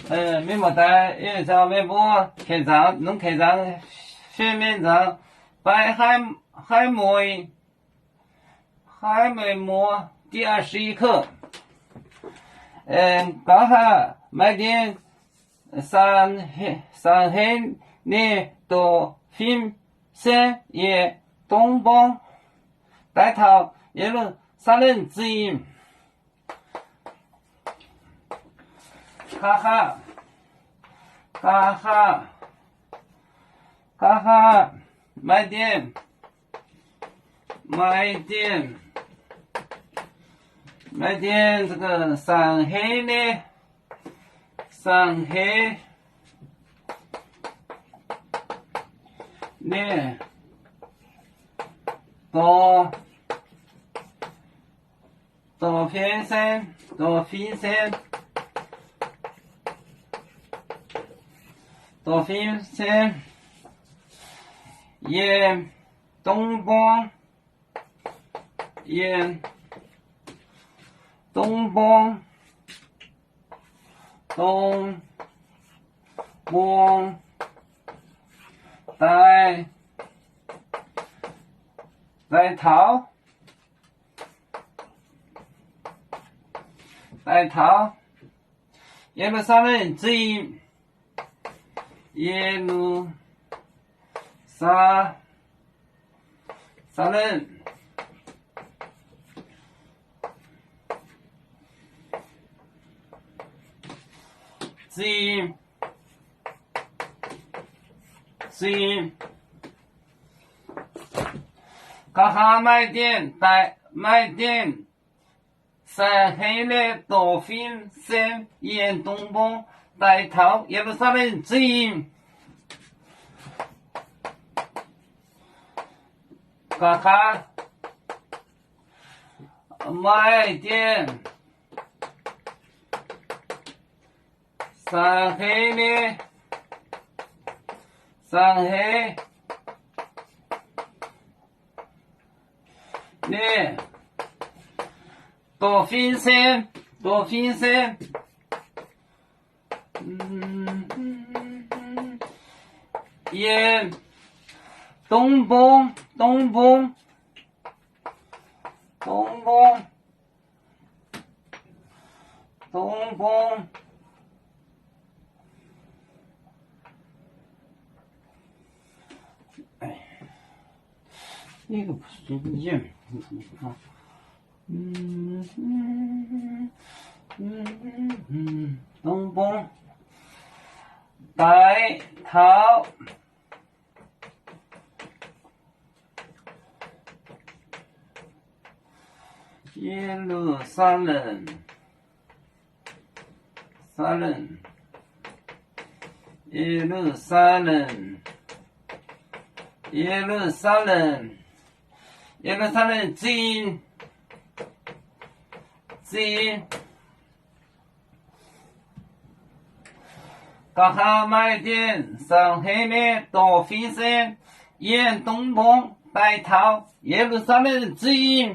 Mienh muoz-doic, yie caux meih mbuo kengx nzangc, nungx kengx nzangc, fiev mienh nzangc, fai haih mueiz, haih mueiz muoz dieh shi kouv. Gauh haav maaih ndiev saangc heix ninh doqc fim se yietc dongv mborng daaih taux Ye^lu^saa^lem Zingh. Nqa'haav, nqa'haav, nqa'haav maaih ndiev, maaih ndiev, maaih ndiev saangc heix ninh, saangc heix ninh doqc, doqc fim se, doqc fim se, doqc fim se yietc dongv mborng, yietc dongv mborng, dongh mborng daaih, daaih taux, daaih taux Ye^lu^saa^lem Zingh. Ye^lu^saa^lem Zingh, Zingh. Nqa'haav maaih ndiev daaih, maaih ndiev saangc heix ninh doqc fim se yietc dongh mborng daaih taux Ye^lu^saa^lem Zingh. Nqa'haav maaih ndiev saangc heix ninh, saangc heix ninh doqc fim se, doqc fim se yietc dongv mborng, dongv mborng, dongv mborng, dongv mborng. Dongh mborng daaih taux Ye^lu^saa^lem, Saa^lem, Ye^lu^saa^lem, Ye^lu^saa^lem, Ye^lu^saa^lem Zingh, Zingh. Nqa'haav maaih ndiev saangc heix ninh doqc fim se yietc dongh mborng daaih taux Ye^lu^saa^lem Zingh.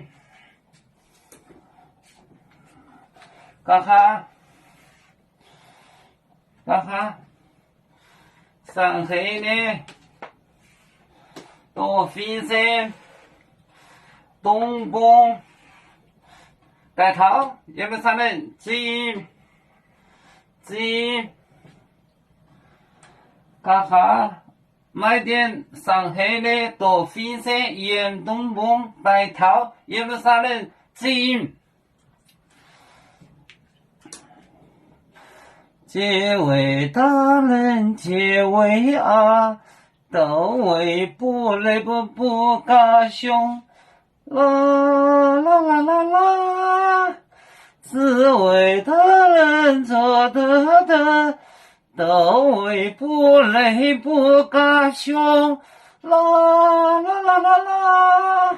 Nqa'haav, nqa'haav saangc heix ninh doqc fim se dongh mborng daaih taux Ye^lu^saa^lem Zingh, Zingh. Nqa'haav maaih ndiev saangc heix ninh doqc fim se yietc dongh mborng daaih taux Ye^lu^saa^lem Zingh. Jiex weic daaih lenh jiex weic aqv, douz weic buo leiz bun buo ga'siong. Laa, laa, laa, laa, laa. Ziux weic daaih lenh zoux daaih, douz weic buo leiz buo ga'siong. Laa, laa, laa, laa, laa.